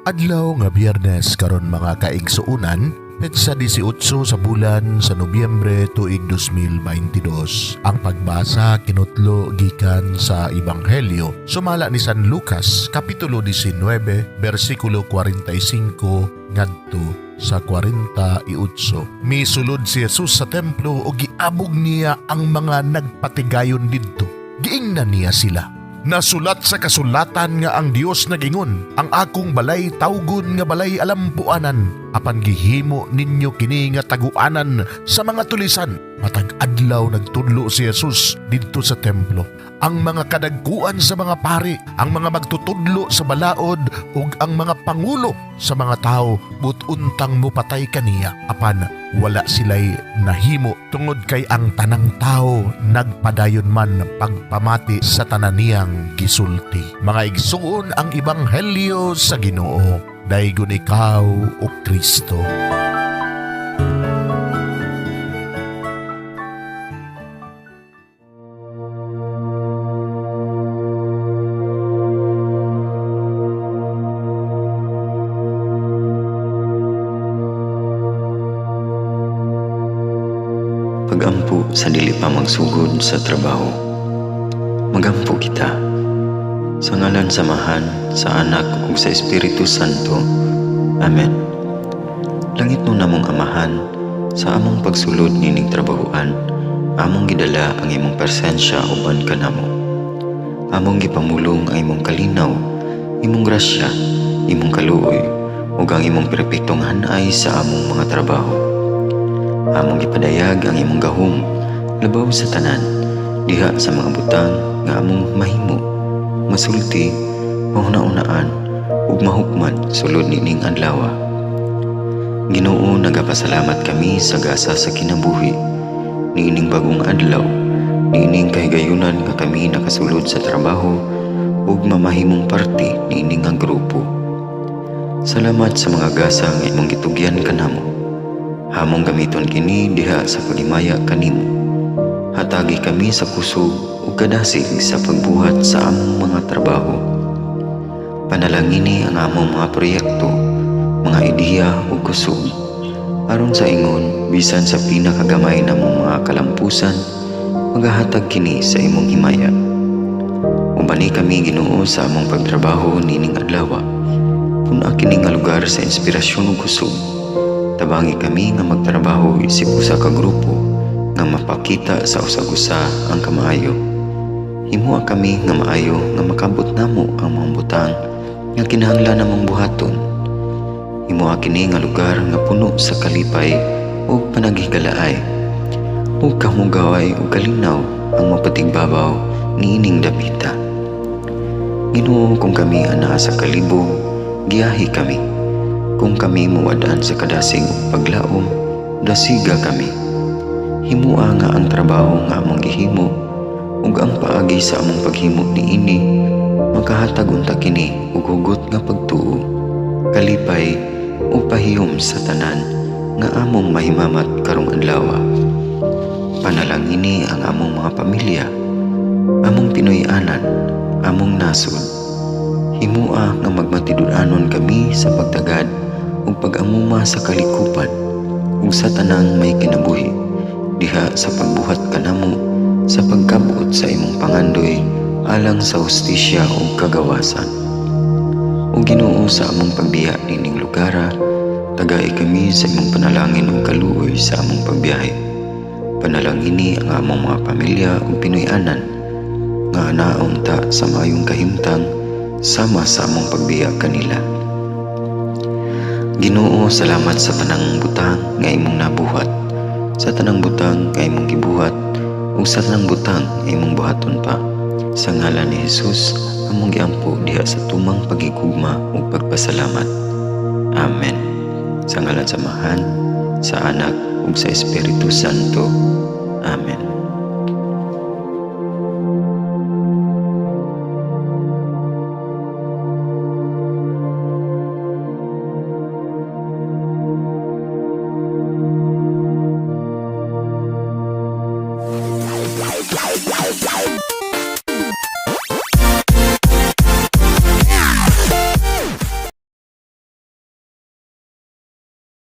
Adlaw nga Biyernes karon, mga kaigsuonan, petsa 18 sa bulan sa Nobyembre tuig 2022. Ang pagbasa kinutlo gikan sa Ebanghelyo sumala ni San Lucas, kapitulo 19, bersikulo 45 ngadto sa 48. Misulod si Jesus sa templo ug giabog niya ang mga nagpatigayon didto. Giingnan niya sila, "Nasulat sa kasulatan nga ang Dios nagingon, 'Ang akong balay tawgon nga balay alampuanan,' apan gihimo ninyo kini nga taguanan sa mga tulisan." Matag adlaw nagtudlo si Jesus didto sa templo. Ang mga kadagkuan sa mga pari, ang mga magtutudlo sa balaod ug ang mga pangulo sa mga tao but-untang mopatay kaniya, apan wala sila'y nahimo tungod kay ang tanang tao nagpadayon man pagpamati sa tanan niyang gisulti. Mga igsuon, ang ebanghelyo sa Ginoo. Daygon ikaw, o Kristo. Pagampo sa dili pa magsugod sa trabaho. Magampo kita. Sa ngalan sa Amahan, sa Anak ug sa Espiritu Santo. Amen. Langitnon namong Amahan, sa among pagsulod nining trabahoan, among gidala ang imong presensya uban kanamo. Among gipamulong ang imong kalinaw, imong grasya, imong kaluoy, ug ang imong perpektong hanay sa among mga trabaho. Among gipadayag ang imong gahom labaw sa tanan diha sa mga butang nga among mahimo, masulti, mahuna-unaan ug mahukman sulod nining adlaw. Ginoo, nagapasalamat kami sa gasa sa kinabuhi niining bagong adlaw, niining kahigayunan nga kami nakasulod sa trabaho ug mamahimong parte niini nga grupo. Salamat sa mga gasa nga imong gitugyan kanamo. Among gamiton kini diha sa paghimaya kanimo. Hatagi kami sa kusog ug kadasig sa pagbuhat sa among mga trabaho. Panalangini ang among mga proyekto, mga ideya ug kusog. Aron sa ingon, bisan sa pinakagamay namong mga kalampusan, magahatag kini sa imong himaya. Ubani kami, Ginoo, sa among pagtrabaho nining adlaw. Pun-a kini nga lugar sa inspirasyon ug kusog. Tabangi kami nga magtrabaho isip usa ka grupo nga mapakita sa usag-usa ang kamaayo. Himoa kami nga maayo nga makabot namo ang mga butang nga kinahanglan namong buhaton. Himoa kini nga lugar nga puno sa kalipay ug panaghigalaay. Ug kamugaway ug kalinaw ang mapatigbabaw niining dapita. Ginoo, kung kami anaa sa kalibog, giyahi kami. Kung kami muwad-an sa kadasig ug paglaom, dasiga kami. Himoa nga ang trabaho nga among gihimo ug ang paagi sa among paghimo niini makahatag unta kini og hugot nga pagtuo, kalipay ug pahiyom sa tanan nga among mahimamat karong adlaw. Panalangini ang among mga pamilya, among Pinoy-anan, among nasod. Himoa nga magmatinud-anon kami sa pagtagad ug pag-amuma sa kalikupan ug sa tanang may kinabuhi diha sa pagbuhat kanamo sa pagkab-ot sa imong pangandoy alang sa hustisya ug kagawasan. O Ginoo, sa among pagbiya nining lugara, tagai kami sa imong panalangin ug kaluoy sa among pagbiyahe. Panalangini ang among mga pamilya ug Pinoy-anan nga anaon ta sa maayong kahimtang sama sa among pagbiya kanila. Ginoo, salamat sa tanang butang nga imong nabuhat, sa tanang butang nga imong gibuhat, ug sa tanang butang nga imong buhaton pa. Sa ngalan ni Jesus, among giampo diha sa tumang pagigugma ug pagpasalamat. Amen. Sa ngalan sa Amahan, sa Anak ug sa Espiritu Santo. Amen.